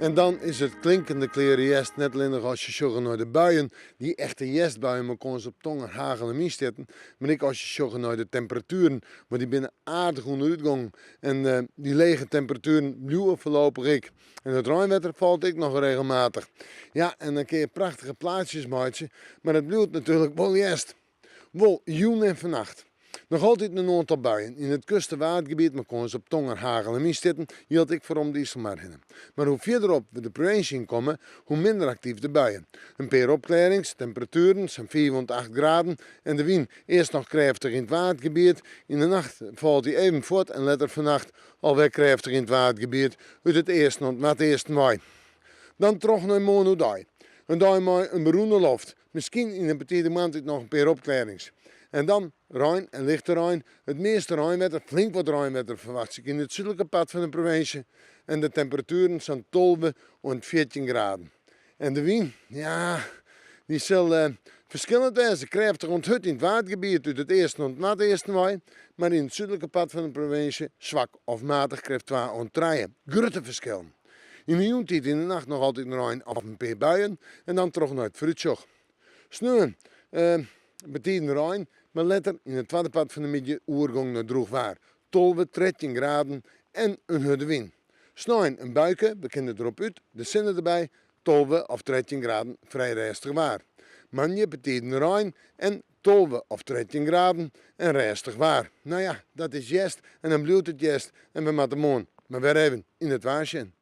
En dan is it klinkende kleare hjerst, net allinnich as je sjogge nei de buien, dy echte hjerstbuien mei kâns op tonger, hagel en wynstjitten, mar ek as je sjogge nei de temperatueren, want dy binne aardich ûnderút gongen en dy lege temperatueren bliuwe foarlopich ek. En it reinwetter falt ek noch regelmatich. Ja, en dan kinne je prachtige plaatsjes meitsje, mar it bliuwt natuerlik wol hjerst. Wol jûn en fannacht. Noch altyd in oantal buien. Yn it kust- en Waadgebiet mei kâns op tonger, hagel en wynstjitten jildt ek foar om de Iselmar hinne. Mar hoe fierderop we de provinsje yn komme, hoe minder aktyf de buien. In pear opklearrings, temperatueren sa'n 5 oant 8 graden en de wyn earst noch krêftich yn it Waadgebiet. Yn de nacht falt dy even fuort en letter fannacht alwer krêftich yn it Waadgebiet út it easten oant noardeasten wei. Dan troch nei moarn oerdei. In dei mei in berûne loft. Miskien yn de betide moarntiid noch in pear opklearrings. En dan rein en lichte rein. It measte reinwetter, flink wat reinwetter, ferwachtsje ik yn it súdlike part fan de provinsje. En de temperatueren sa'n 12 oant 14 graden. En de wyn, ja, dy sil ferskillend wêze. Krêftich oant hurd yn it Waadgebiet út it easten oant noardeasten wei. Mar yn it súdlike part fan de provinsje swak of matich krêft 2 oant 3. Grutte ferskillen. Yn de jûntiid yn de nacht noch altyd in rein of in pear buien en dan troch nei it foarútsjoch. Sneon betiden rein, mar letter yn it twadde part fan de middei oergong nei drûch waar. 12, 13 graden en in hurde wyn. Snein in buike, we kinne derop út, de sinne derby, 12 of 13 graden, frij rêstich waar. Moandei betiden rein en 12 of 13 graden en rêstich waar. No ja, dat is hjerst en dan bliuwt it hjerst en we moatte moarn mar wer even yn it waar sjen.